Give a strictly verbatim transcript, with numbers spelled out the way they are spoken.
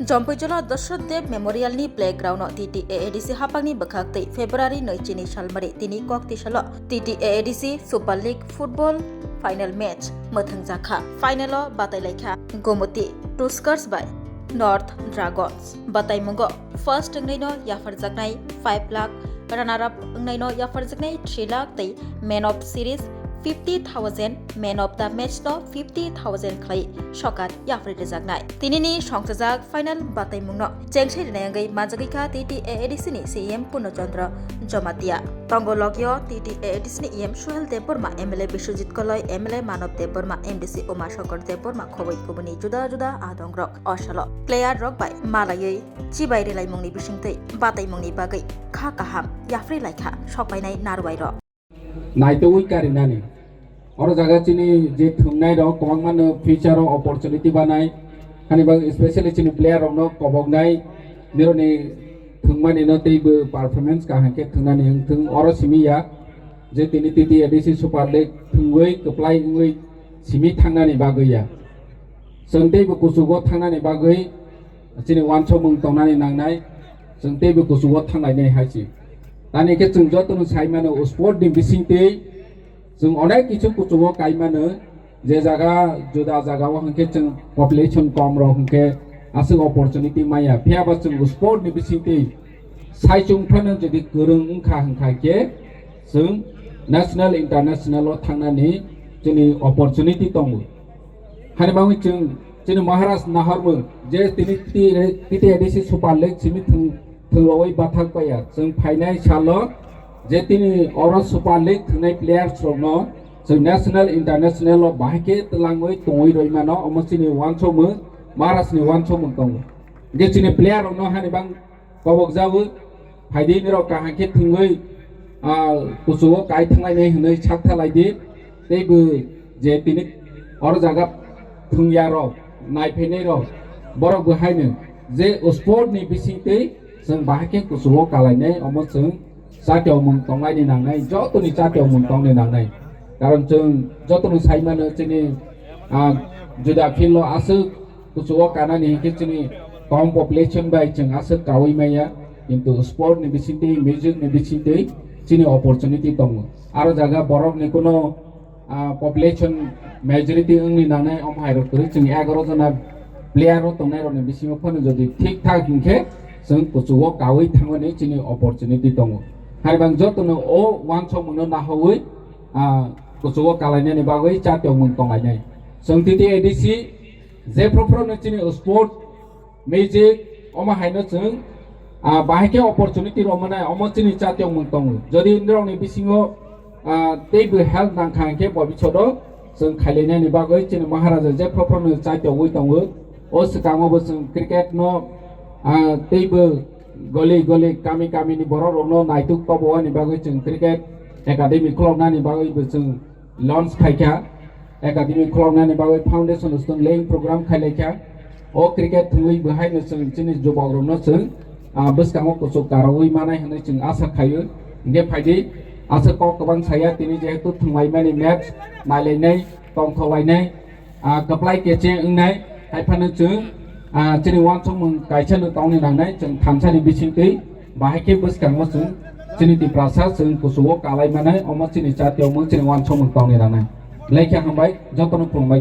Jompuijolo Dashrath Deb Memorial ni playground o T T A A D C hapangni bwkhak tei February nwi chini salmari tini kok tisalo T T A A D C Super League football final match mwthangjakha. Final o batailaikha Gomoti Tuskers bai North Dragons. Bataimungo first wngnaino yapharjaknai five lakh, runner up wngnaino yapharjaknai three lakh tei man of series fifty thousand, man of the match no fifty thousand khlai sokat yapharwi rwjaknai. Tinini songchajak final bataimungno chengsai rwnai wngwi manjagwi kha T T A A D C ni C E M Purno Chandra Jamatia. Tongo logio T T A A D C ni E M Suhel Debbarma, M L A Biswajit Koloi, M L A Manav Debbarma, M D C Uma Shankar Debbarma khoboi kubuni juda juda adongrok. O salo player rok bai malaiwi chibai rwlaimungni bisingtwi bataimungni bagwi kha kaham yapharwi laikha sokpainai narwai rok. Naitugwi karinani. Oro jaga chini je thwngnairok kwbangmano future o opportunity banai. Hani bagwi specially chini player rokno koboknai, nirokni thwngmanino teibo performance kaham khe thwngnani wngthwng. Oro simi ya je tini T T A D C Super League thwngwi kwplai wngwi simi thangnani bagwi ya. Chwng teibo kuchugo thangnani bagwi chini uansukmung tongnani nangnai, chwng teibo kuchugo thanglainai hai se. Tamni khe chwng jotono sai mano, o sport ni bisingtwi chwng onek kichu kuchugo kai mano, je jaga juda jagao hwnkhe chwng population kom rok hwnkhe aswk opportunity maya, phiyaba chwng o sport ni bisingtwi saichung phano jodi kwrwng wngkha hwnkha khe chwng national, international o thangnani chini opportunity tongo. Hani bagwi chwng chini Maharaj nahormung je tini T T A D C Super League simi thwng, thwngwi bathang paiya. Chwng phainai salo je tini oro Super League thwngnai players rokno chwng national, international o bahai khe twlangwi tongwi rwi mano, omo chini uansukmung, Maharaj ni uansukmung tongo. Je chini player rokno hani bang kobok jago, phaidi nirok kaham khe thwngwi, ah, kuchugo kai thanglainai hwnwi sak thalaidi. Teibo je tini oro jaga thwngya rok, naiphainai rok, borok bo haino je o sport ni bisingtwi chwng bahai khe kuchugo kalainai, omo chwng chatiyokmung tonglaini nangnai, jotoni chatiyokmung tongni nangnai. Karon chwng jotono sai mano chini, ah, juda field o aswk kuchugo kanani hinkhe chini kom population bai chwng aswk kaui maya, kintu sport ni bisingtwi, music ni bisingtwi chini opportunity tongo. Aro jaga borok ni kuno, ah, population majority wngni nangnai, omo hai rok kwrwi chwng egaroh jona player o tongnai rok ni bisingo phano jodi thik thak hinkhe chwng kuchugo kaui thangmani chini opportunity tongo. Hai bang jotono o uansukmungno nahaui, ah, kuchugo kalainani bagwi chatiyokmung tonglainai. Chwng T T A D C Jephru phru no chini sport, music, omo haino chwng, ah, bahai khe opportunity rw mwnai, omo chini chatiyokmung tongo. Jodi nirokni bisingo, ah, teibo help nangkha hinkhe bo bisodo chwng khailainani bagwi chini Maharaja jephru phru no chatiyogwi tongo. O swkango bo chwng cricket no, ah, teibo goli goli kami kami ni borok rokno naituk tobo ani bagwi chwng cricket academy khuloknani bagwi bo chwng launch khaikha, academy khuloknani bagwi foundation stone laying program khailaikha. O cricket thwngwi bo haino chwng chini jubok rokno chwng, ah, bwskango kuchuk karogwi manai hwnwi chwng asa khaio. Hinkhe phaidi, aswk kok kwbang saya tini jehetu thwnglaimani match nailainai tongthoklainai, ah, kwplai keche wngnai, hai phano chwng, ah, chini uansukmung kaisa no tongni nangnai, chwng thansa ni bisingtwi bahai khe bwskango chwng chini Tiprasa chwng kuchugo kalai manai, omo chini chatiyokmung chini uansukmung tongni nangnai. Belai khe hambai, jotono khulumbai.